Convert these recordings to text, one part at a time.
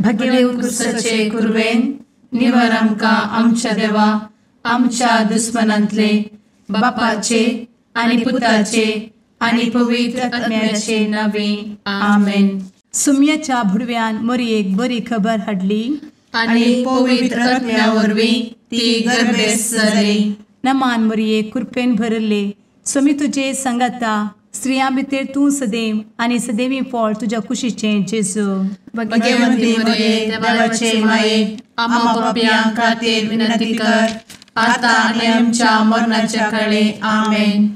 भगेव कुरवेन निवर आमकां आमच्या देवा आमच्या दुस्मनांतले बापाचे आनी पुताचे आनी पवित्र आत्म्याचे नावे आमेन. सुम्याच्या भुडव्यान मोरयेक बरी खबर हाडली आनी पवित्र आत्म्या वरवीं ती गर्भेस्त जाली. नमान मोरये, कृपेन भरले, स्वामी तुजे संगाता, स्त्रियां भितर तूं सदैव आनी सदैवी फळ तुज्या कुशीचें जेजू. भगवंती मोरये, देवाचे माये, आम्हा पापयां खातीर विनंती कर आता आनी आमच्या मरणाच्या काळे. आमेन.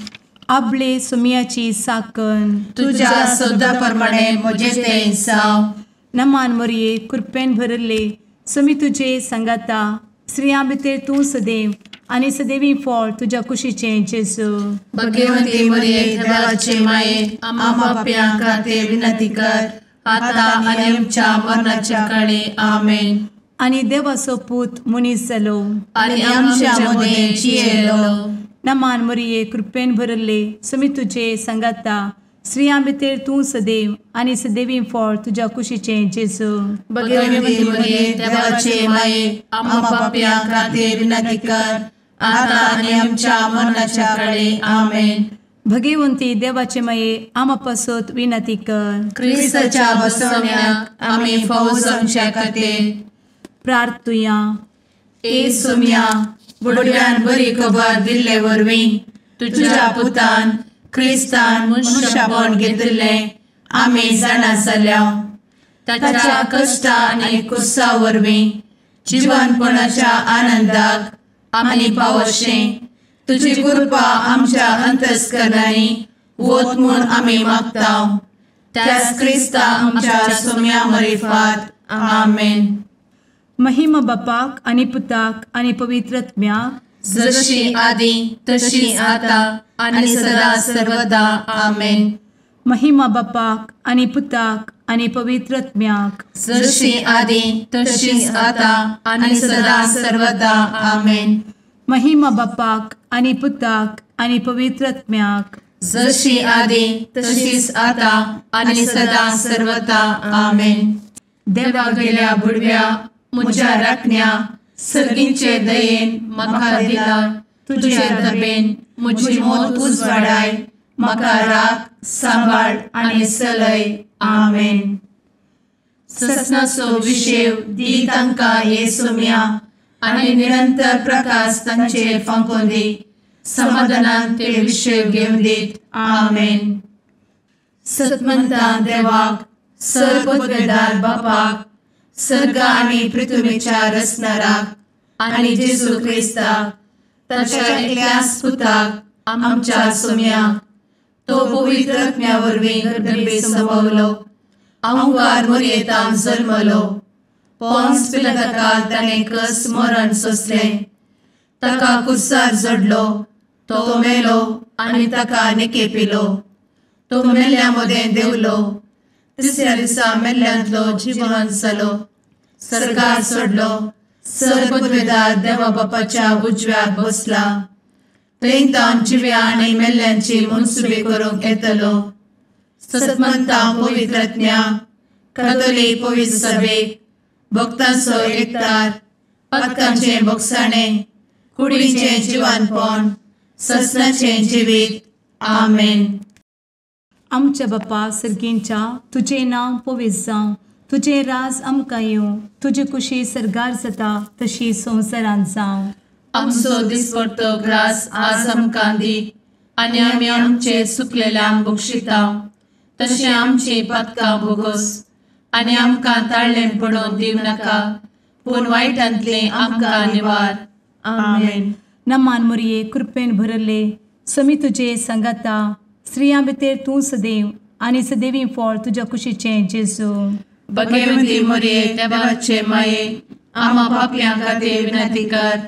आपले सुम्याची साकन तुज्या सदा प्रमाणे म्हजें तें जावं. नमान मोरये, कृपेन भरले, स्वामी तुजे संगाता, स्त्रियां भितर तूं सदैव आनी सदैवी फळ तुज्या कुशीचें जेजू. भगवंती मोरये, देवाचे माये, आम्हा पापयां खातीर विनंती कर आता आनी आमच्या मरणाच्या काळे. आमेन. आनी देवाचो पूत मनीस जालो आनी आमच्या मदें जियेलो. नमान मोरये, कृपेन भरले, स्वामी तुजे संगाता, स्त्रियां भितर तूं सदैव आनी सदैवी फळ तुज्या कुशीचें जेजू. भगवंती मोरये, देवाचे माये, आम्हा पापयां खातीर विनंती कर आता आनी आमच्या मरणाच्या काळे. आमेन. भगवंती देवाचे माये, आम्हा पासत विनंती कर. क्रिस्ताच्या बसवण्याक आमी फावो जावच्या खातीर प्रार्थुया. ए सुम्या, बुडव्यान बरी खबर दिल्ले वरवीं तुज्या पुतान क्रिस्तान मनशापण घेतिल्लें आमी जाणा जाल्या. ताच्या कश्टा आनी कुसा वरवीं जिवनपणाच्या आनंदाक आमी पावशें तुजी कृपा आमच्या अंतस्करणांनी वत म्हूण आमी मागता. त्याच क्रिस्ता आमच्या सुम्या मरिफात. आमेन. महिमा बापाक आनी पुताक आनी पवित्र आत्म्याक, जशी आदी तशी आता आनी सदा सर्वदा. आमेन. महिमा बापाक आनी पुताक आनी पवित्र आत्म्याक, जशी आदी तशी आता आनी सदा सर्वदा. आमेन. महिमा बापाक आनी पुताक आनी पवित्र आत्म्याक, जशी आदी तशीच आता आनी सदा सर्वदा. आमेन. देवा गेल्या बुडव्या म्हज्या राखण्या सर्गींचे दयेन म्हाका दिला तुजे दबेन म्हजी मोत उजवाडाय, म्हाका राख सांबाळ आनी चलय. आमेन. ससनाचो विशेव दी तांकां हे सुम्या आनी निरंतर प्रकाश तांचेर फांकोवन दी, समाधानान ते विशेव घेवन दीत. आमेन. सतमंता देवाक, सर्वपदवेदार बापाक, सर्ग आनी पृथ्वीच्या रचणाराक आनी जेजू क्रिस्ताक ताच्या एकल्याच पुताक आमच्या सुम्याक, तो पवित्र आत्म्या वरवीं गर्भे संभवलो, अहंकार मोरयेतान जल्मलो, पोन्स पिलाताकाल ताणें कस मरण सोंसलें, ताका कुर्सार जडलो, तो मेलो आनी ताका निकेपिलो, तो मेल्ल्या मदें देंवलो, तिसऱ्या दिसा मेल्ल्यांतलो जिवन जालो, सर्गार सोडलो, सर्वपदवेदार देवा बापाच्या उजव्याक बसला, थंय तावन जिव्या आनी मेल्ल्यांची मनसुबी करूंक येतलो. सतमंता पवित्र आत्म्या, कातोलीक पवित्र सभेक, भक्तांचो एकतार, पातकांचें भोगसाणें, कुडीचें जिवानपण, ससनाचें जिवीत. आमेन. आमच्या बापा सर्गींच्या, तुजें नांव पवित्र जावं, तुजें राज आमकां येवं, तुजी कुशी सर्गार जाता तशी संवसारांत जावं. आमचो दिसपडतो ग्रास आज आमकां दी आनी आमी आमचे सुकलेल्यांक बक्षिता तशें आमची पातकां भोगोस आनी आमकां ताळ्ळें पडोवन दिवं नाका, पूण वायटांतलें आमकां निवार. आमेन. नमान मोरये, कृपेन भरले, स्वामी तुजे संगाता, स्त्रियां भितर तूं सदैव आनी सदैवी फळ तुज्या कुशीचें जेजू. भगवंती मोरये, देवाचे माये, आम्हा पापयां खातीर विनंती कर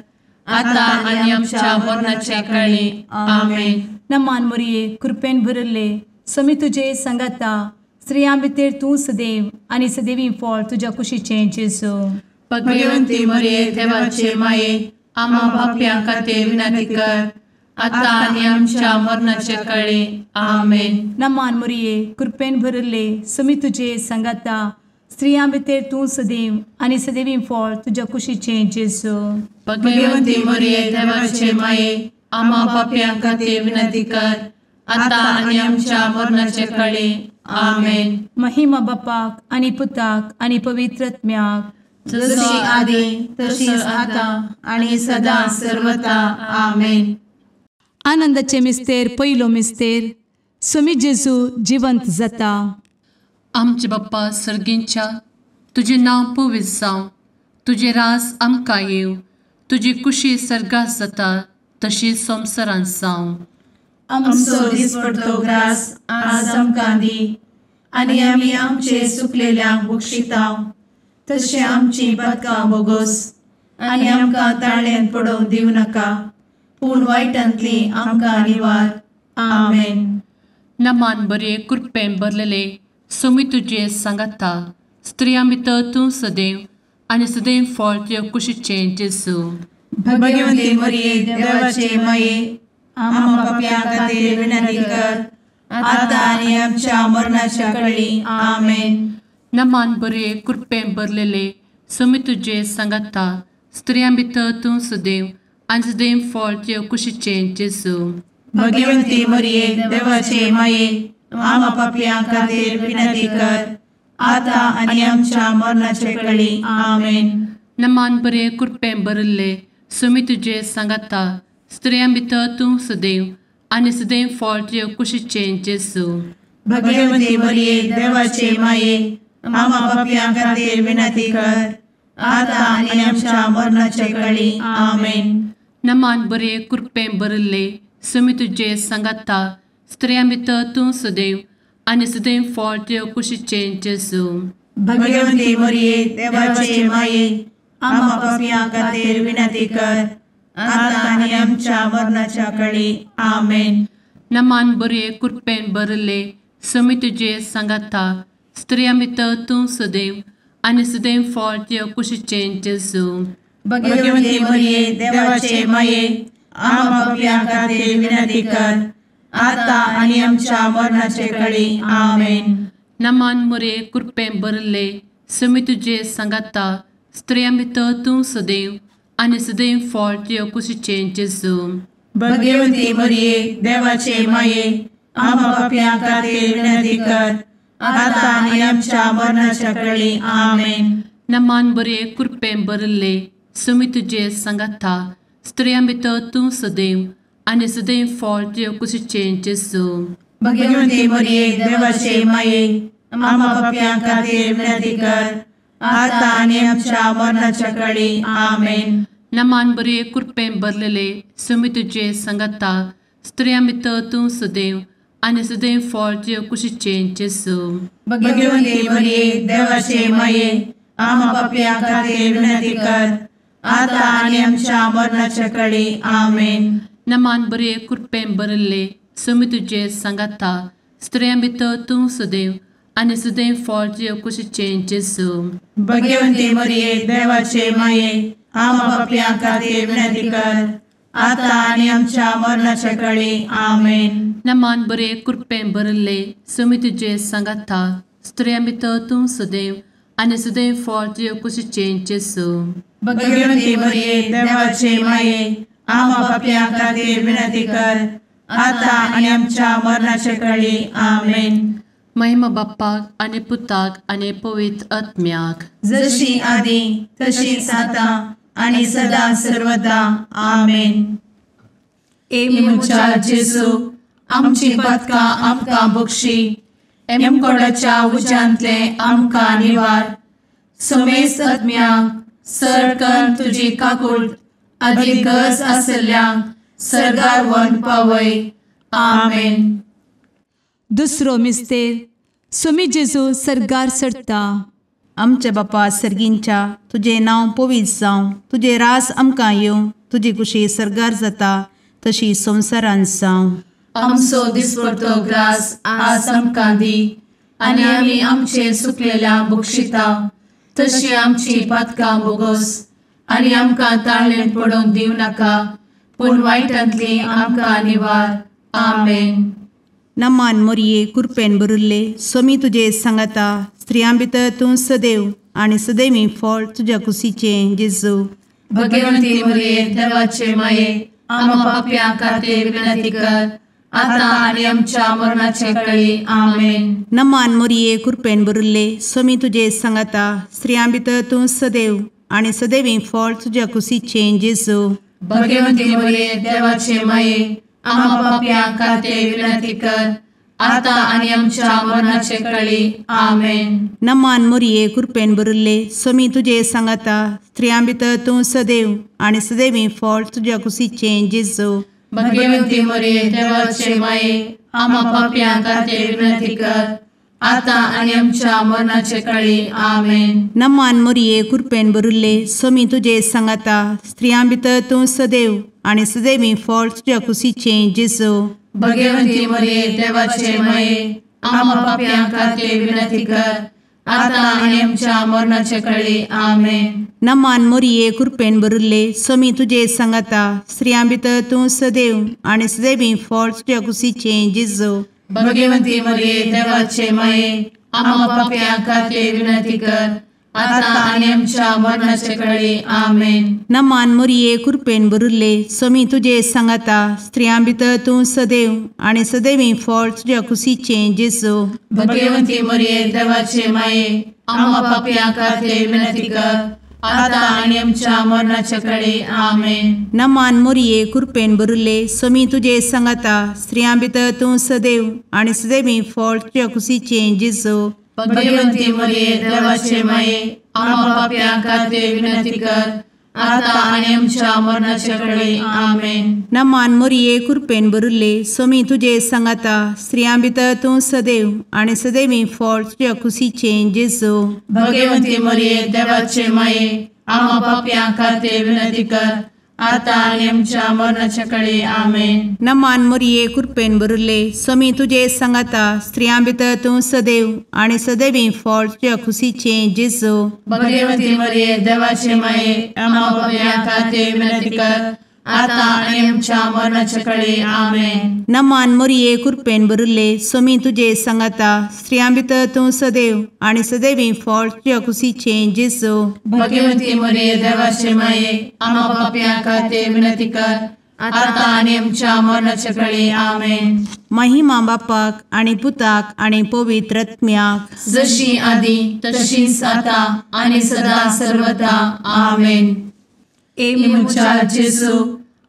आता आनी आमच्या मरणाच्या काळी. आमेन. नमान मोरये, कृपेन भरले, स्वामी तुजे संगाता, स्त्रियां भितर तूं सदैव आनी सदैवी फळ तुज्या कुशीचें जेजू. भगवंती मोरये, देवाचे माये, आम्हा पापयां खातीर विनंती कर आता आनी आमच्या मरणाच्या काळी. आमेन. नमान मोरये, कृपेन भरले, स्वामी तुजे संगाता, स्त्रियां भितर तूं सदैव आनी सदैवी फळ तुज्या कुशीचें जेजू. भगवंती मरिये देवाचे माये, आम्हा पापयां खातीर विनंती कर, आतां आनी आमच्या मरणाचे कळे. आमेन. महिमा बापाक आनी पुताक आनी पवित्र आत्म्याक, जशी आदी तशीच आतां आनी सदां सर्वता. आमेन. आनंदाचे मिस्तेर पयलो मिस्तेर, स्वामी जेजू जिवंत जाता. आमचे बाप्पा सर्गींच्या, तुजें नांव पवित्र जावं, तुजें रास आमकां येवं, तुजी कुशी सर्गात जाता तशी संवसारांत जावं. आमचो दिसपडतो ग्रास आज आमकां दी, आनी आमी आमचे सुकलेल्यांक बक्षिता तशें आमची पातकां बोगोस, आनी आमकां ताळ्यांत पडोवंक दिवं नाका, पूण वायटांतली आमकां निवार. आमेन. नमान बरे कृपेन भरलेले स्वामी तुजे सांगाता, स्त्रियां भितर तूं सदैव आनी सदैव फळ तुजे कुशीचें जेजू. भगवंती मरिये देवाचे माये, आम्हा पापयां खातीर विनंती कर, आतां आनी आमच्या मरणाच्या कळी. आमेन. नमान बरे कृपेन भरलेले स्वामी तुजे सांगाता, स्त्रियां भितर तूं सदैव आनी सदैव फळ तुजे कुशीचें जेजू. भगवंती मरिये देवाचे माये, आम्हा पापयां खातीर विनंती कर, आतां आनी आमच्या मरणाचे कळी. आमेन. नमान बरे कृपेन भरिल्ले स्वामी तुजे सांगाता, स्त्रियां भितर तूं सदैव आनी सदैव फळ तुजे कुशीचें जेजू. भगवंती मरिये देवाचे माये, आम्हा पापयां खातीर विनंती कर, आतां आनी आमच्या मरणाचे कळी. आमेन. नमान बरे कृपेन भरिल्ले स्वामी तुजे सांगाता, स्त्रियां भितर तूं सदैव आनी सदैव फळ तुजे कुशीचें जेजू. भगवंती मरिये देवाचे माये, आम्हा पापयां खातीर विनंती कर, आतां आनी आमच्या मरणाच्या कळी. आमेन. नमान बरे कृपेन भरिल्ले स्वामी तुजे सांगाता, स्त्रियां भितर तूं सदैव आनी सदैव फळ तुजे कुशीचें जेजू. भगवंती मरिये देवाचे माये, आम्हा पापयां खातीर विनंती कर, आतां आनी आमच्या मरणाचे कळी. आमेन. नमान मरिये कृपेन भरिल्ले स्वामी तुजे सांगाता, स्त्रियां भितर तूं सदैव आनी सदैव फळ तुजे कुशीचें जेजू. भगवंती मरिये देवाचे माये, आम्हा पापयां खातीर विनंती कर, आतां आनी आमच्या मरणाच्या कळी. आमेन. नमान बरे कृपेन भरिल्ले स्वामी तुजे सांगाता, स्त्रियां भितर तूं सदैव आनी सदैव फळ तुजे कुशीचें जेजू. भगवंती मरिये देवाचे माये, आम्हा पापयां खातीर विनंती कर, आतां आनी आमच्या मरणाच्या कळी. आमेन. नमान बरे कृपेन भरलेले स्वामी तुजे सांगाता, स्त्रियां भितर तूं सदैव आनी सदैव फळ तुजे कुशीचें जेजू. भगवंती मरिये देवाचे माये, आम्हा पापयां खातीर विनंती कर, आतां आनी आमच्या मरणाच्या कळी. आमेन. नमान बरे कृपेन भरिल्ले स्वामी तुजे सांगाता, स्त्रियां भितर तूं सदैव आनी सदैव फळ तुजे कुशीचें जेजू. भगवंती मरिये देवाचे माये, आम्हा पापयां खातीर विनंती कर, आतां आनी आमच्या मरणाच्या कळी. आमेन. नमान बरे कृपेन भरिल्ले स्वामी तुजे सांगाता, स्त्रियां भितर तूं सदैव आनी सदैव फळ तुजे कुशीचें जेजू. भगवंती मरिये देवाचे माये, आम्हा पापयां खातीर विनंती कर, आतां आनी आमच्या मरणाच्या कळी. आमेन. महिमा बाप्पाक आनी पुताक आनी पवित्र आत्म्याक, जशी आदी तशीच आतां आनी सदां सर्वदा. आमेन. ए म्हज्या जेजू, आमची पातकां आमकां बक्षी, एमकोडाच्या उज्यांतले आमकां निवार, समेस्त आत्म्यांक सरकन तुजी काकूट आदी गरज आशिल्ल्यांक सर्गार व्हरून पावय. आमेन. दुसरो मिस्तेर, स्वामी जेजू सर्गार चडटा. आमच्या बापा सर्गींच्या, तुजें नांव पवित्र जावं, तुजें रास आमकां येवं, तुजी कुशी सर्गार जाता तशी संवसारांत जावं. आमचो दिसपडतो ग्रास आज आमकां दी, आनी आमी आमचे सुकलेल्या बक्षिता तशी आमची पातकां बोगोस, आनी आमकां ताळ्ळेंत पडोवंक दिवं नाका, पूण वायटांतली आमकां निवार. आमेन. नमान मोरये कुरपेन बरुल्ले सोमी तुजे सांगाता स्त्रियां भितर तूं सदैव आनी सदैवी फळ तुज्या कुशीचें जेजू. भगवंती मोरये देवाचे माये आमा पापयां खातीर विनंती कर आतां आनी आमच्या मरणाचे कळी. आमेन. नमान मोरये कुरपेन बरुल्ले सोमी तुजे सांगाता स्त्रियां भितर तूं सदैव आनी सदैवी फळ तुज्या कुशीचें जेजू. भगवंती मोरये देवाचे माये आमा पापयां खातीर विनंती कर आतां आनी आमच्या मरणाचे कळी. आमेन. नमान मोरये कुरपेन बरुल्ले सोमी तुजे सांगाता स्त्रियां भितर तूं सदैव आनी सदैवी फळ तुज्या कुशीचें जेजू. भगवंती मोरये देवाचे माये आमा पापयां खातीर विनंती कर आतां आनी आमच्या मरणाचे कळी. आमेन. नमान मोरये कुरपेन बरुल्ले सोमी तुजे सांगाता स्त्रियां भितर तूं सदैव आनी सदैवी फळ तुज्या कुशीचें जेजू. भगवंती मोरये देवाचे माये आमा पापयां खातीर विनंती कर आतां आनी आमच्या मरणाचे कळी. आमेन. नमान मोरये कुरपेन बरुल्ले सोमी तुजे सांगाता स्त्रियां भितर तूं सदैव आनी सदैवी फळ तुज्या कुशीचें जेजू. भगवंती मोरये देवाचे माये आमा पापयां खातीर विनंती कर आतां आनी आमच्या मरणाचे कळी. आमेन. नमान मोरये कुरपेन बरुल्ले सोमी तुजे सांगाता स्त्रियां भितर तूं सदैव आनी सदैवी फळ तुज्या कुशीचें जेजू. भगवंती मोरये देवाचे माये आमा पापयां खातीर विनंती कर आतां आनी आमच्या मरणाचे कळी. आमेन. नमान मोरये कुरपेन बरुल्ले सोमी तुजे सांगाता स्त्रियां भितर तूं सदैव आनी सदैवी फळ तुज्या कुशीचें जेजू. भगवंती मोरये देवाचे माये आमा पापयां खातीर विनंती कर आतां आनी आमच्या मरणाचे कळी. आमेन. नमान मोरये कुरपेन बरुल्ले सोमी तुजे सांगाता स्त्रियां भितर तूं सदैव आनी सदैवी फळ तुज्या कुशीचें जेजू. भगवंती मोरये देवाचे माये आमा पापयां खातीर विनंती कर आतां आनी आमच्या मरणाचे कळी. आमेन. नमान मोरये कुरपेन बरुल्ले सोमी तुजे सांगाता स्त्रियां भितर तूं सदैव आनी सदैवी फळ तुज्या कुशीचें जेजू. भगवंती मोरये देवाचे माये आमा पापयां खातीर विनंती कर आतां आनी आमच्या मरणाचे कळी. आमेन. नमान मोरये कुरपेन बरुल्ले सोमी तुजे सांगाता स्त्रियां भितर तूं सदैव आनी सदैवी फळ तुज्या कुशीचें जेजू. भगवंती मोरये देवाचे माये आमा पापयां खातीर विनंती कर आतां आनी आमच्या मरणाचे कळी. आमेन. महिमा बापाक आनी पुताक आनी पवित्र आत्म्याक, जशी आदी तशीच आतां आनी सदा सर्वदा. आमेन. ए म्हज्या जेजू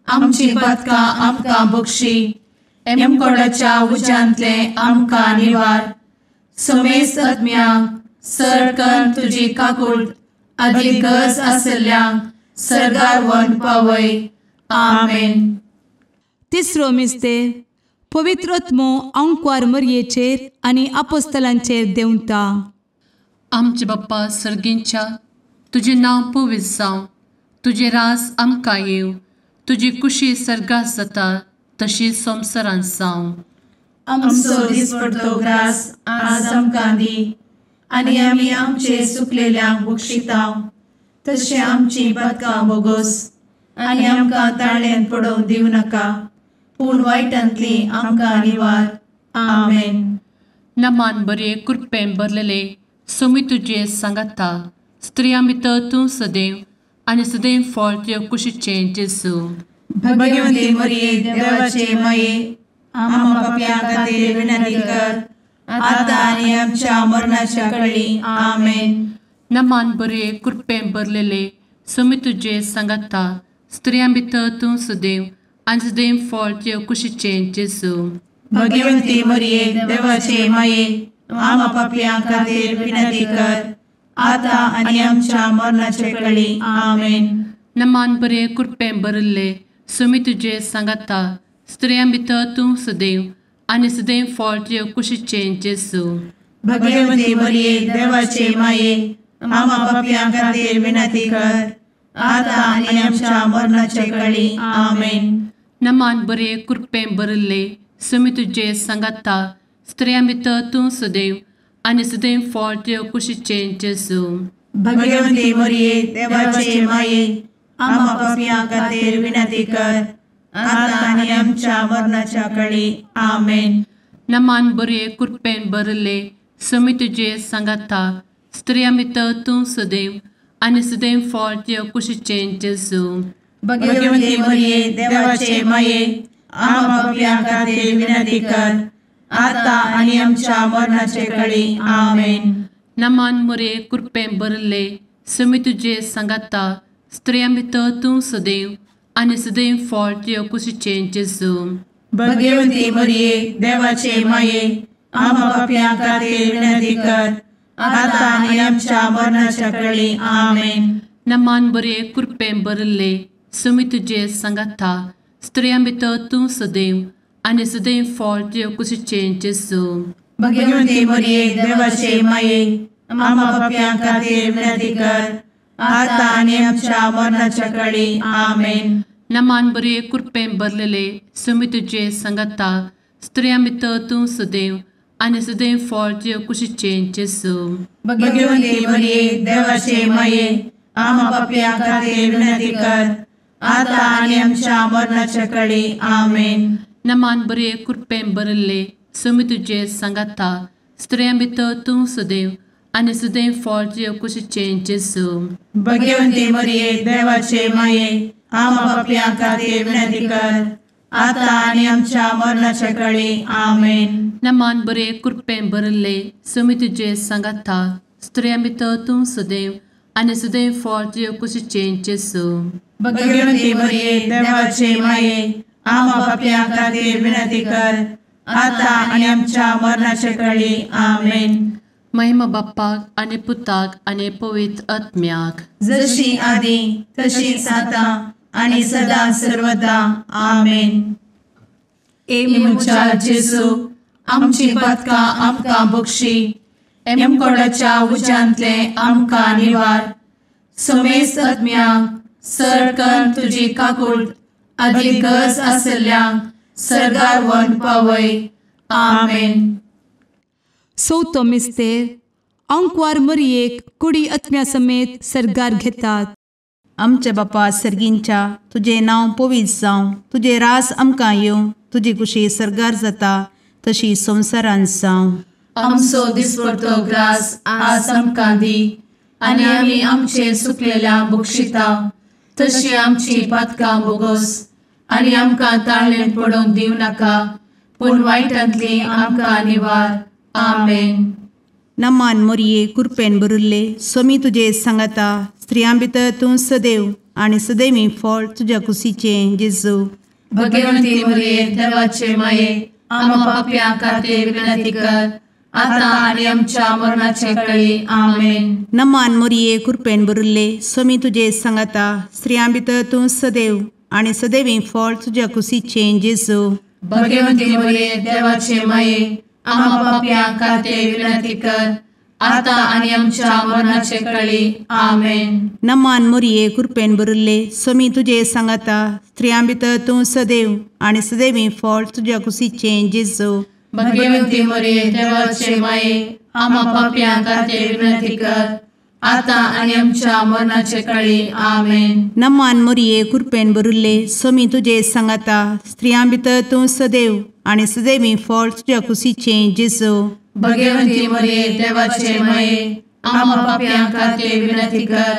आमची पातकां आमकां बक्षी, एमकोडाच्या उज्यांतले आमकां निवार, समेस्त आत्म्यांक सरकन तुजी काकूट आदी गरज आसल्ल्यांक सर्गार व्हरून पावय. आमेन. तिसरो मिस्तेर पवित्र आत्मो आंकवार मरयेचेर आनी आपोस्तलांचेर देंवता. आमचे बाप्पा सर्गींच्या तुजें नांव पवित्र जावं, तुजें राज आमकां येवं, तुजी कुशी सर्गात जाता तशी संवसारांत जावं. आमचो दिसपडतो ग्रास आज आमकां दी आनी आमी आमचे सुकलेल्यांक बक्षितांव तशें आमची पातकां बोगोस आनी आमकां ताळ्यान पडोवंक दिवं नाका पूण वायटांतली आमकां निवार. आमेन. नमान बरे कुरपेन भरलेले सोमी तुजे सांगाता स्त्रियां भितर तूं सदैव आनी सदैव फळ तुज्या कुशीचें जेजू. भगवंती मोरये देवाचे माये आमा पापयां खातीर विनंती कर आतां आनी आमच्या मरणाच्या कळी. आमेन. नमान बरे कुरपेन भरलेले सोमी तुजे सांगाता स्त्रियां भितर तूं सदैव आनी सदैव फळ तुज्या कुशीचें जेजू. भगवंती मोरये देवाचे माये आमा पापयां खातीर विनंती कर आतां आनी आमच्या मरणाचे कळी. आमेन. नमान बरे कुरपें भरिल्ले सोमी तुजे सांगाता स्त्रियां भितर तूं सदैव आनी सदैव फळ तुज्या कुशीचें जेजू. भगवंती मोरये देवाचे माये आमा पापयां खातीर विनंती कर आतां आनी आमच्या मरणाचे कळी. आमेन. नमान बरे कुरपें भरिल्ले सोमी तुजे सांगाता स्त्रियां भितर तूं सदैव आनी सदैव फळ तुज्या कुशीचें जेजू. भगवंती मोरये देवाचे माये आमा पापयां खातीर विनंती कर आतां आनी आमच्या मरणाच्या कळी. आमेन. नमान बरे कृपेन भरले स्वामी तुजे सांगाता स्त्रियां भितर तूं सदैव आनी सदैव फळ तुज्या कुशीचें जेजू। भगवती मरिये देवाचे माये आम्हा पाप्यां खातीर विनंती कर आता आनी आमच्या मरणाचे कळी। आमेन। नमान मरिये कृपेन भरले स्वामी तुजे सांगाता स्त्रियां भितर तूं सदैव आनी सदैव फळ तुज्या कुशीचें जेजू। भगवती मरिये देवाचे माये आम्हा पाप्यां खातीर विनंती कर आता आनी आमच्या मरणाच्या कळी। आमेन। नमान बरे कृपेन भरले स्वामी तुजे सांगाता स्त्रियां भितर तूं सदैव आनी सदैव फळ तुज्या कुशीचें जेजू। भगवती मरिये देवाचे माये आम्हा पाप्यां खातीर विनंती कर आता आनी आमच्या मरणाच्या कळी। आमेन। नमान बरे कृपेन भरलेले स्वामी तुजे सांगाता स्त्रियां भितर तूं सदैव आनी सदैव फळ तुज्या कुशीचें जेजू। भगवती मरिये देवाचे माये आम्हा पाप्यां खातीर विनंती कर आता आनी आमच्या मरणाच्या कळी। आमेन। नमान बरे कृपेन भरले स्वामी तुजे सांगाता स्त्रियां भितर तूं सदैव आनी सदैव फळ तुज्या कुशीचें जेजू। भगवती मरिये देवाचे माये आम्हा पाप्यां खातीर विनंती कर आता आनी आमच्या मरणाच्या कळी। आमेन। नमान बरे कृपेन भरले स्वामी तुजे सांगाता स्त्रियां भितर तूं सदैव आनी सदैव फळ तुज्या कुशीचें जेजू। भगवती मरिये देवाचे माये आम्हा पाप्यां खातीर विनंती कर आता आनी आमच्या मरणाच्या कळी। आमेन। महिमा बाप्पाक आनी पुताक आनी पवित्र आत्म्याक, जशी आदी तशीच आता आनी सदा सर्वदा। आमेन। ए म्हज्या जेजू आमची पातकां आमकां बक्षी, एमकोडाच्या उज्यांतले आमकां निवार, समेस्त आत्म्यांक सरकन तुजी काकूट आदी गरज आसल्ल्यांक सर्गार व्हरून पावय। आमेन। चवथो मिस्तेर आंकवार मरियेक कुडी आत्म्या समेत सर्गार घेतात। आमच्या बापा सर्गींच्या तुजें नांव पवित्र जावं, तुजें राज आमकां येवं, तुजी कुशी सर्गार जाता तशी संवसारांत जावं। आमचो दिसपडतो ग्रास आज आमकां दी आनी आमी आमचे सुकलेल्या बक्षिता तशी आमची पातकां बोगस आनी आमकां ताळेन पडोवंक दिवं नाका पूण वायटांतली आमकां निवार। आमेन। नमान मोरये कृपेन भरिल्ले स्वामी तुजे सांगाता स्त्रियां भितर तूं सदैव आनी सदैवी फळ तुज्या कुशीचें जेजू। भगवंती मोरये देवाचे माये आम्हा पाप्यां खातीर विनंती कर आता आनी आमच्या मरणाचे कळी। आमेन। नमान मोरये कृपेन भरिल्ले स्वामी तुजे सांगाता स्त्रियां भितर तूं सदैव आनी सदैवी फळ तुज्या कुशीचें जेजू। भगवंती मोरये देवाचे माये आम्हा पाप्यां खातीर विनंती कर आता आनी आमच्या मरणाचे कळी। आमेन। नमान मोरये कृपेन भरिल्ले स्वामी तुजे सांगाता स्त्रियां भितर तूं सदैव आनी सदैवी फळ तुज्या कुशीचें जेजू। भगवंती मोरये देवाचे माये आम्हा पाप्यां खातीर विनंती कर आता आनी आमच्या मरणाचे कळी। आमेन। नमान मोरये कृपेन भरिल्ले स्वामी तुजे सांगाता स्त्रियां भितर तूं सदैव आनी सदैवी फळ तुज्या कुशीचें जेजू। भगवंती मोरये देवाचे माये आम्हा पाप्यां खातीर विनंती कर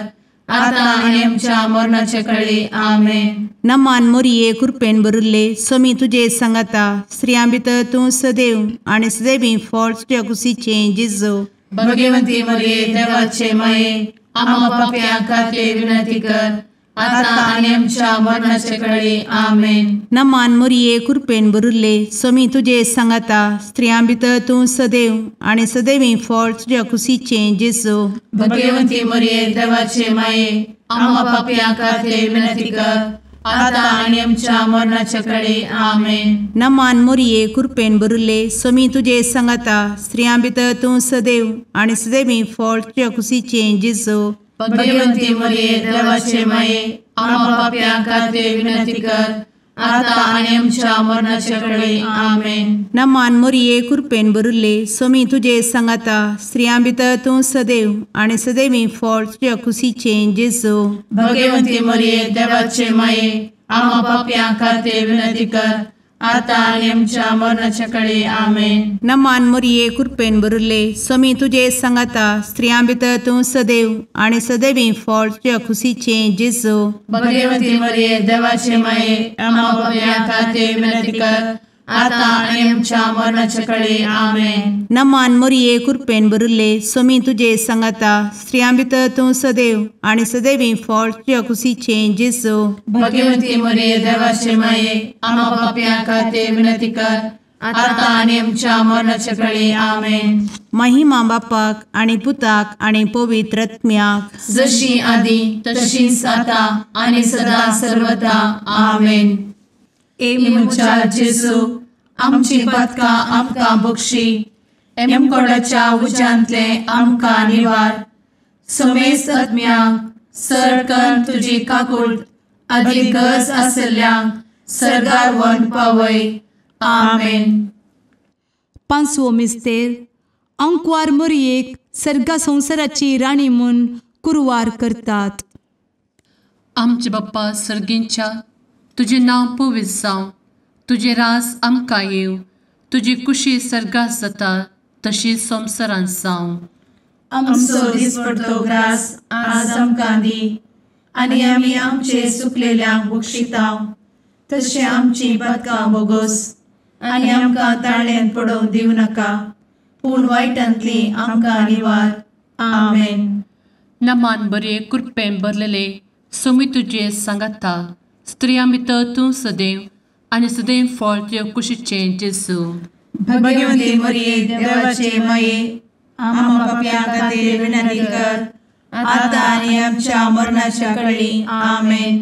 आता आनी आमच्या मरणाचे कळी। आमेन। नमान मोरये कृपेन भरिल्ले स्वामी तुजे सांगाता स्त्रियां भितर तूं सदैव आनी सदैवी फळ तुज्या कुशीचें जेजू। भगवंती मोरये देवाचे माये आम्हा पाप्यां खातीर विनंती कर आता आनी आमच्या मरणाचे कळी। आमेन। नमान मोरये कृपेन भरिल्ले स्वामी तुजे सांगाता स्त्रियां भितर तूं सदैव आनी सदैवी फळ तुज्या कुशीचें जेजू। भगवंती मोरये देवाचे माये आम्हा पाप्यां खातीर विनंती कर आता आनी आमच्या मरणाचे कळी। आमेन। नमान मोरये कृपेन भरिल्ले स्वामी तुजे सांगाता स्त्रियां भितर तूं सदैव आनी सदैवी फळ तुज्या कुशीचें जेजू। भगवंती मोरये देवाचे माये आम्हा पाप्यां खातीर विनंती कर आता आनी आमच्या मरणाचे कळी। आमेन। नमान मोरये कृपेन भरिल्ले स्वामी तुजे सांगाता स्त्रियां भितर तूं सदैव आनी सदैवी फळ तुज्या कुशीचें जेजू। भगवंती मोरये देवाचे माये आम्हा पाप्यां खातीर विनंती कर आतां आनी आमच्या मरणाच्या कळे. आमेन. नमान मोरये कृपेन भरिल्ले स्वामी तुजे सांगाता, स्त्रियां भितर तूं सदैव आनी सदैवी फळ तुज्या खुशीचें जेजू. भगवती मरिये देवाचे माये, आम्हा पाप्यां खातीर विनंती कर, आतां आनी आमच्या मरणाच्या कळे. आमेन. नमान मोरये कृपेन भरिल्ले स्वामी तुजे सांगाता, स्त्रियां भितर तूं सदैव आनी सदैवी फळ तुज्या खुशीचें जेजू. भगवती मरिये देवाचे माये, आम्हा पाप्यां खातीर विनंती कर, आतां आनी आमच्या मरणाच्या कळे. आमेन. महिमा बापाक आनी पुताक आनी पवित्र आत्म्याक, जशी आदी तशीच आतां आनी सदा सर्वदा. आमेन. ए म्हज्या जेजू, आमची पातकां आमकां बक्षी, एमकोडाच्या उज्यांतले आमकां निवार, समेस्त आत्म्यांक सरकन तुजी काकूट आदी गरज आशिल्ल्यांक सर्गार व्हरून पावय. आमेन. पांचवो मिस्तेर अंकवार मोरयेक सर्गा संवसाराची राणी म्हूण कुरवार करतात. आमचे बाप्पा सर्गींच्या, तुजें नांव पवित्र जावं, तुजें राज आमकां येवं, तुजी कुशी सर्गात जाता तशी संवसारांत जावं. आमचो दिसपडतो ग्रास आज आमकां दी, आनी आमी आमचे सुकलेल्यांक बक्षितांव, तशें आमची पातकां बोगोस, आनी आमकां ताळ्यांत पडोवंक दिवं नाका, पूण वायटांतली आमकां निवार. आमेन. नमान बरे कृपेन भरलेले स्वामी तुजे सांगाता, स्त्रियां भितर तूं सदैव आनी सदैव फळ तुज्या कुशीचें जेजू. भगवती मरिये देवाचे माये, आम्हा पाप्यां खातीर विनंती कर, आतां आनी आमच्या मरणाच्या कळी. आमेन.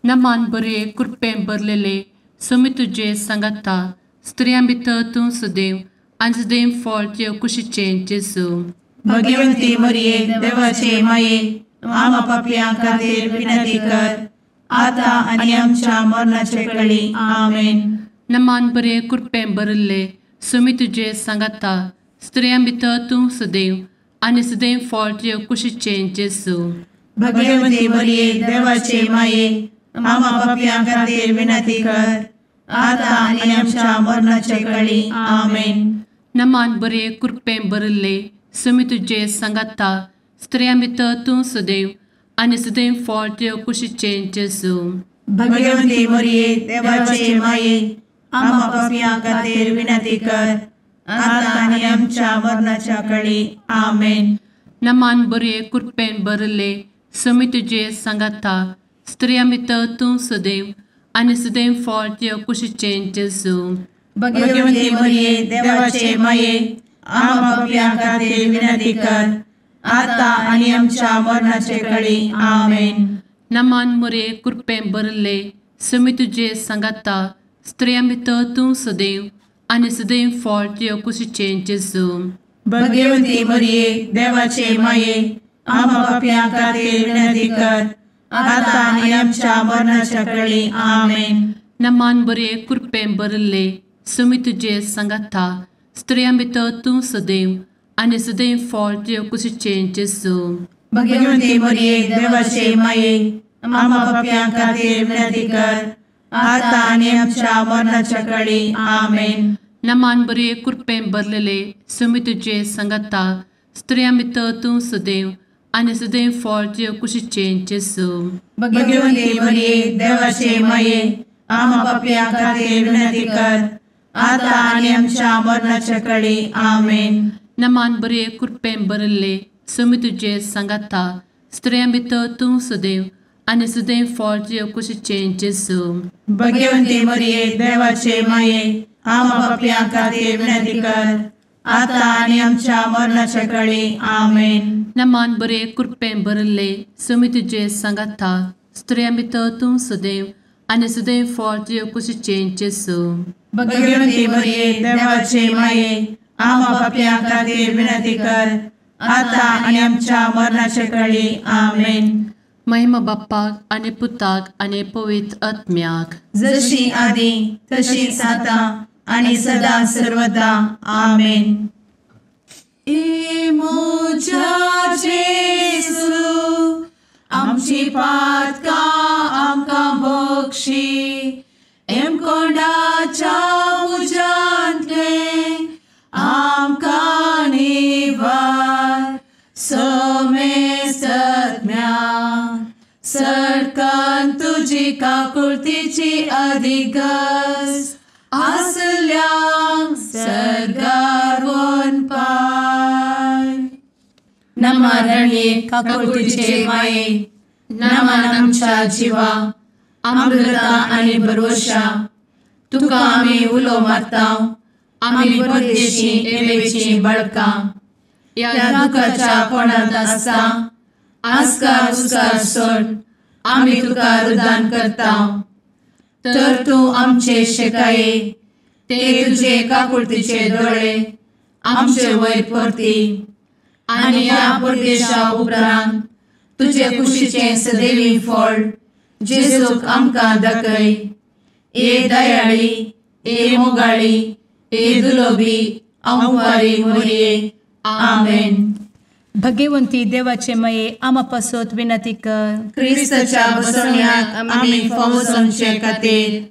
नमान बरे कृपेन भरलेले स्वामी तुजे सांगाता, स्त्रियां भितर तूं सदैव आनी सदैव फळ तुज्या कुशीचें जेजू. भगवती मरिये देवाचे माये, आम्हा पाप्यां खातीर विनंती कर, आतां आनी आमच्या मरणाच्या कळी. आमेन. नमान बरे कृपेन भरिल्ले स्वामी तुजे सांगाता, स्त्रियां भितर तूं सदैव आनी सदैव फळ तुज्या कुशीचें जेजू. भगवती मरिये देवाचे माये, आम्हा पाप्यां खातीर विनंती कर, आतां आनी आमच्या मरणाच्या कळी. आमेन. नमान बरे कृपेन भरिल्ले स्वामी तुजे सांगाता, स्त्रियां भितर तूं सदैव आनी सदैव फळ तुज्या कुशीचें जेजू. भगवती मरिये देवाचे माये, आम्हा पाप्यां खातीर विनंती कर, आतां आनी आमच्या मरणाच्या कळी. आमेन. नमान बरे कृपेन भरिल्ले स्वामी तुजे सांगाता, स्त्रियां भितर तूं सदैव आनी सदैव फळ तुज्या कुशीचें जेजू. भगवती मरिये देवाचे माये, आम्हा पाप्यां खातीर विनंती कर, आतां आनी आमच्या मरणाचे कळी. आमेन. नमान मरिये कृपेन भरिल्ले स्वामी तुजे सांगाता, स्त्रियां भितर तूं सदैव आनी सदैव फळ तुज्या कुशीचें जेजू. भगवती मरिये देवाचे माये, आम्हा पाप्यां खातीर विनंती कर, आतां आनी आमच्या मरणाच्या कळी. आमेन. नमान बरे कृपेन भरिल्ले स्वामी तुजे सांगाता, स्त्रियां भितर तूं सदैव आनी सदैव फळ तुज्या कुशीचें जेजू. भगवती मरिये देवाचे माये, आम्हा पाप्यां खातीर विनंती कर, आतां आनी आमच्या मरणाच्या कळी. आमेन. नमान बरे कृपेन भरलेले स्वामी तुजे सांगाता, स्त्रियां भितर तूं सदैव आनी सदैव फळ तुज्या कुशीचें जेजू. भगवती मरिये देवाचे माये, आम्हा पाप्यां खातीर विनंती कर, आतां आनी आमच्या मरणाच्या कळी. आमेन. नमान बरे कृपेन भरिल्ले स्वामी तुजे सांगाता, स्त्रियां भितर तूं सदैव आनी सदैव फळ तुज्या कुशीचें जेजू. भगवती मरिये देवाचे माये, आम्हा पाप्यां खातीर विनंती कर, आतां आनी आमच्या मरणाच्या कळी. आमेन. नमान बरे कृपेन भरिल्ले स्वामी तुजे सांगाता, स्त्रियां भितर तूं सदैव आनी सदैव फळ तुज्या कुशीचें जेजू. भगवती मरिये देवाचे माये, आम्हा पाप्यां खातीर विनंती कर, आतां आनी आमच्या मरणाच्या कळी. आमेन. महिमा बाप्पाक आनी पुताक आनी पवित्र आत्म्याक, जशी आदी तशीच आतां आनी सदा सर्वदा. आमेन. ए म्हज्या जेजू, आमची पातकां आमकां बक्षी, एमकोंडाच्या तुजी काकुळतीची अधिगस आसल्यांक सर्गार वनपाय. नमा रणये काकुळतीचे माये, नमन आमच्या जिवा, अमृता आनी भरवशा, तुका आमी उलो मारता, आमी परदेशी एवेची बळकां, ह्या दुखाच्या कोणांत आसता आस्कार उस्कार सोड आमी तुका रुदान करता. तर तूं आमचे शेकाये ते तुजे काकुळतीचे दोळे आमचे वयर परती आनी ह्या परदेशा उपरांत तुजे कुशीचें सदैवी फळ जेजूक आमकां दाखय. ए दयाळी, ए मोगाळी, ए दुलोबी अंवारी मोरये. आमेन. भगवंती देवाचे मये आमा पासत विनंती कर. क्रिस्ताच्या बसवण्याक आमी फावो जावचे खातीर.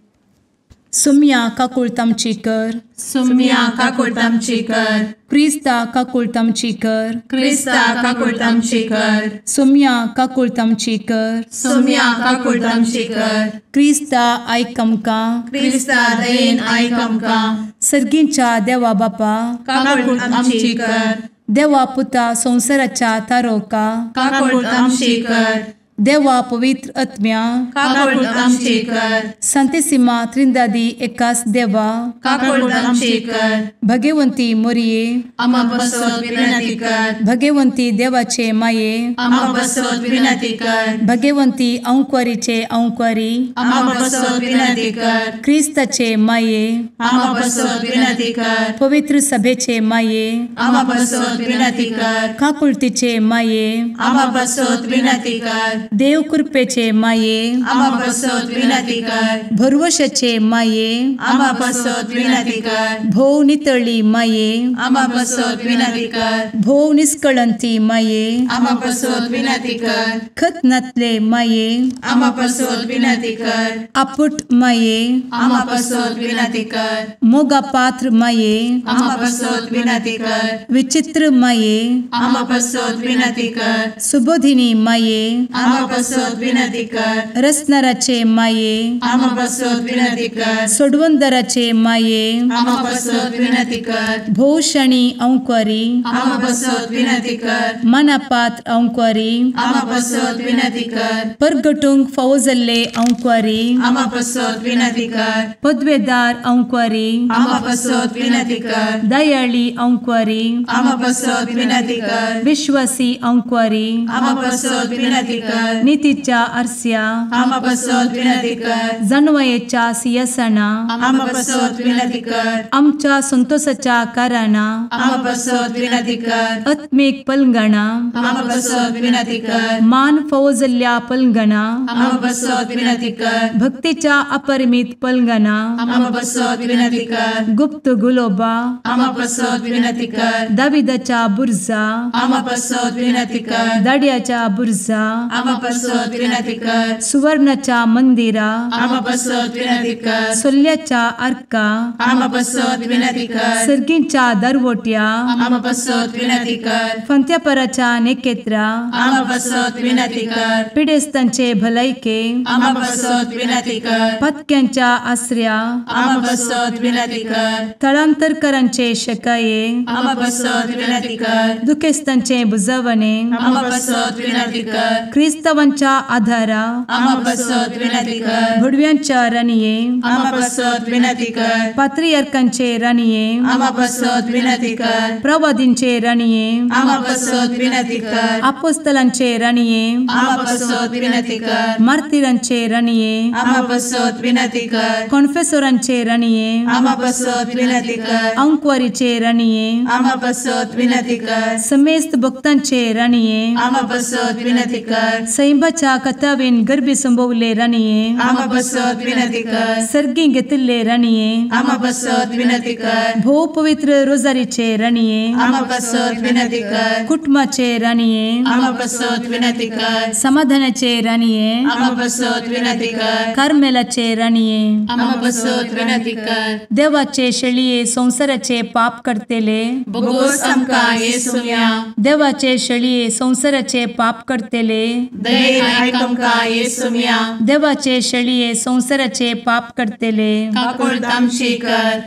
सुम्या काकुळत आमची कर. सुम्या काकुळत आमची कर. क्रिस्ता काकुळत आमची कर. क्रिस्ता काकुळत आमची कर. सुम्या काकुळत आमची कर. सुम्या काकुळत आमची कर. क्रिस्ता आयक आमकां. क्रिस्ता दयेन आयक आमकां. सर्गींच्या देवा बापा काकुळत आमची कर. देवा पुता संवसाराच्या तारोका काकुळत आमची कर. देवा पवित्र आत्म्या काकुळत आमची कर. संतेसिमा त्रिंदादी एकास देवा काकुळत आमची कर. भगवंती मोरये आमा पासत विनंती कर. भगवंती देवाचे माये आमा पासत विनंती कर. भगवंती अंकुरीचे अंकुरी आमा पासत विनंती कर. क्रिस्ताचे माये आमा पासत विनंती कर. पवित्र सभेचे माये आमा पासत विनंती कर. काकुळतीचे माये आमा पासत विनंती कर. देव कृपेचे माये आमा पासत विनंती कर. भरवशाचे माये आमा पासत विनंती कर. भोव नितळी माये आमा पासत विनंती कर. भोव निष्कळंती माये आमा पासत विनंती कर. खत नातले माये आमा पासत विनंती कर. आपुट माये आमा पासत विनंती कर. मोगा पात्र माये आमा पासत विनंती कर. विचित्र माये आमा पासत विनंती कर. सुबोधिनी माये आमा पासत विनंती कर. रसनाराचे माये आमा पासत विनंती कर. सोडवंदराचे माये आमा पासत विनंती कर. भोवशणी अंकुरी आमा पासत विनंती कर. मनापात्र अंकुरी आमा पासत विनंती कर. परगटूंक फावो जाल्ले अंकुरी आमा पासत विनंती कर. पदवेदार अंकुरी आमा पासत विनंती कर. दयाळी अंकुरी आमा पासत विनंती कर. विश्वासी अंकुरी आमा पासत विनंती कर. नितीच्या आरस्या आमा पासत विनंती कर. जानवयेच्या सिंहासना आमा पासत विनंती कर. आमच्या संतोषाच्या कारणा आमा पासत विनंती कर. आत्मीक पलंगणा आमा पासत विनंती कर. मान फावो जाल्ल्या पलंगणा आमा पासत विनंती कर. भक्तीच्या अपरिमित पलंगणा आमा पासत विनंती कर. गुप्त गुलोबा आमा पासत विनंती कर. दाविदाच्या बुर्जा आमा पासत विनंती कर. दाड्याच्या बुर्जा आमा पासत विनंती कर. सुवर्णाच्या मंदिरा आमा पासत विनंती कर. सोल्ल्याच्या आर्का आमा पासत विनंती कर. सर्गींच्या दरवट्या आमा पासत विनंती कर. फंत्यापराच्या नेकेत्रा आमा पासत विनंती कर. पिडेस्तांचे भलायके आमा पासत विनंती कर. पत्क्यांच्या आसऱ्या आमा पासत विनंती कर. थळांतरकरांचे शकाये आमा पासत विनंती कर. दुखेस्तांचे बुजवणे आमा पासत विनंती कर. क्रिस्तावांच्या आधारा आमा पासत विनंती कर. भुडव्यांच्या राणये आमा पासत विनंती कर. पात्रियार्कांचे राणये आमा पासत विनंती कर. प्रवादींचे राणये आमा पासत विनंती कर. आपोस्तलांचे राणये आमा पासत विनंती कर. मार्तिरांचे राणये आमा पासत विनंती कर. कॉन्फेसोरांचे राणये आमा पासत विनंती कर. अंकुवारीचे राणये आमा पासत विनंती कर. समेस्त भक्तांचे राणये आमा पासत विनंती कर. सैंबाच्या कथावेन गर्भी संभवले राणये आमा पासत विनंती कर. सर्गी घेतिल्ले राणये आमा पासत विनंती कर. भोव पवित्र रोजारीचे राणये आमा पासत विनंती कर. कुटुंबाचे राणये आमा पासत विनंती कर. समाधानाचे राणये आमा पासत विनंती कर. कार्मेलाचे राणये आमा पासत विनंती कर. देवाचे शेळये संवसाराचे पाप करतेले बोगोस आमकां येसुम्या देवाचे शेळये संवसाराचे पाप करतेले दयेन आयक आमकां येसुम्या। देवाचे शेळये संवसाराचे पाप करतले काकुळट आमची कर।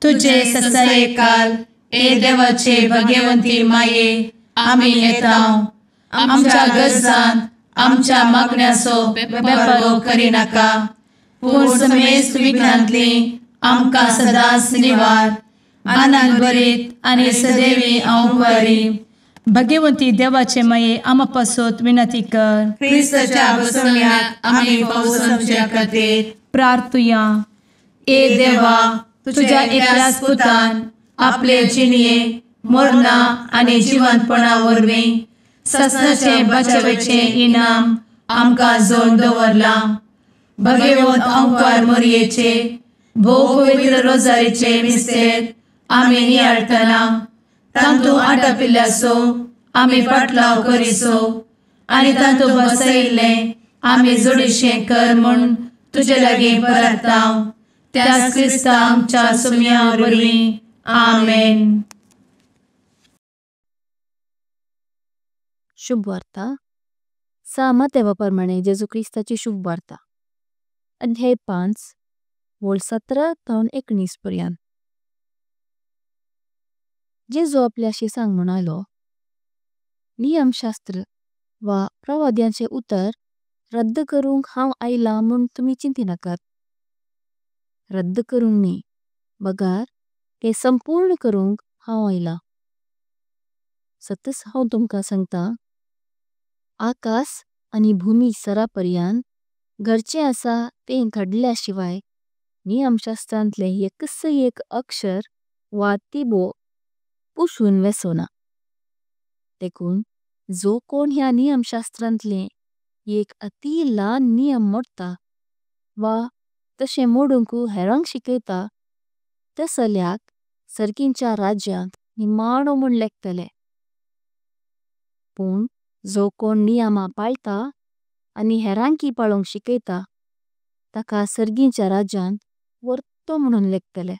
तुजे ससायेकाल ए देवाचे भगवंती माये आमी येता आमच्या गरजान आमच्या मागण्याचो बेपर्वो करिनाका पूण समेस्त विघ्नांतली आमकां सदांच निवार। आनंद भरीत आनी सदैवी अंकुरी भगवंती देवाचे माये आमा पासत विनंती कर। क्रिस्ताच्या बसवण्याक आमी पावसाच्या खातीर प्रार्थुया। ए देवा तुझ्या एकल्याच पुतान आपले जिणये मरणा आनी जिवंतपणा वरवीं ससनाचे बचावेचे इनाम आमकां जोडून दवरलां। भगवंत अंकार मोरयेचे भोव पवित्र रोजारीचे मिस्तेर आमी नियाळटना तांतू आटापिल्ल्याचो आमी पाटलाव करिसो आनी तांतू बसयिल्लें आमी जोडीशें कर म्हूण तुजे लागीं परता त्याच क्रिस्ता आमच्या सुम्या वरवीं आमेन। शुभ वार्ता सा मातेवा प्रमाणे जेजू क्रिस्ताची शुभ वार्ता अध्याय 5 वोळ 17 तावन 19 पर्यंत। जेजू आपल्या शिसांक म्हणालो, नियमशास्त्र वा प्रवाद्यांचे उतर रद्द करूंक हांव आयला म्हूण तुमी चिंतिनाकात। रद्द करूंक न्ही बगर ते संपूर्ण करूंक हांव आयला। सतस हांव तुमकां सांगता, आकाश आनी भूमी सरा पर्यंत घरचे आसा ते घडल्या शिवाय नियमशास्त्रांतले एकस एक अक्षर वा तिबो पुसून वेसोना। देखून जो कोण ह्या नियमशास्त्रांतले एक अति ल्हान नियम मोडता वा तशें मोडूंक हेरांक शिकयता तसल्याक सर्गींच्या राज्यांत निमाणो म्हूण लेखतले। पूण जो कोण नियमां पाळता आनी हेरांकी पाळोंक शिकयता ताका सर्गींच्या राज्यांत वर्तो म्हणून लेखतले।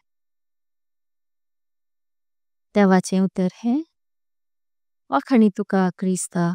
देवाचें उतर हें वाखाणी तुका क्रिस्ता।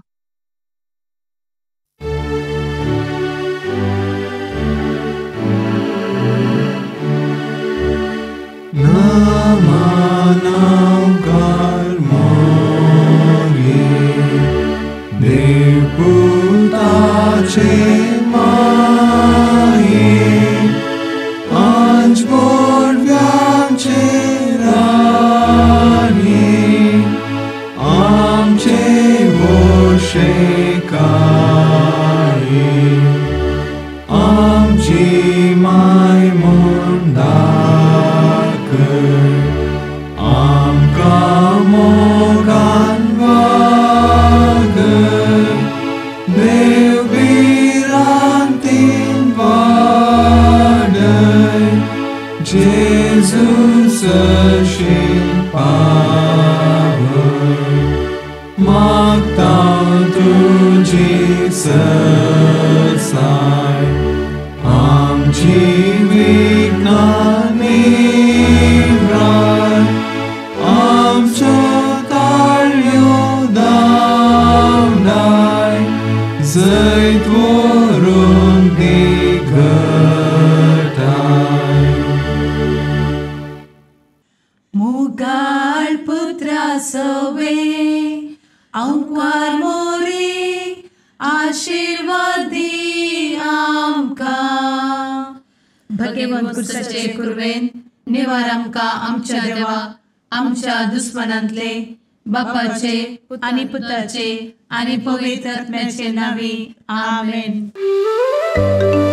दुश्मनांतले बापाचे आनी पुताचे आनी पवित्र आत्म्याचे नांवी आमेन।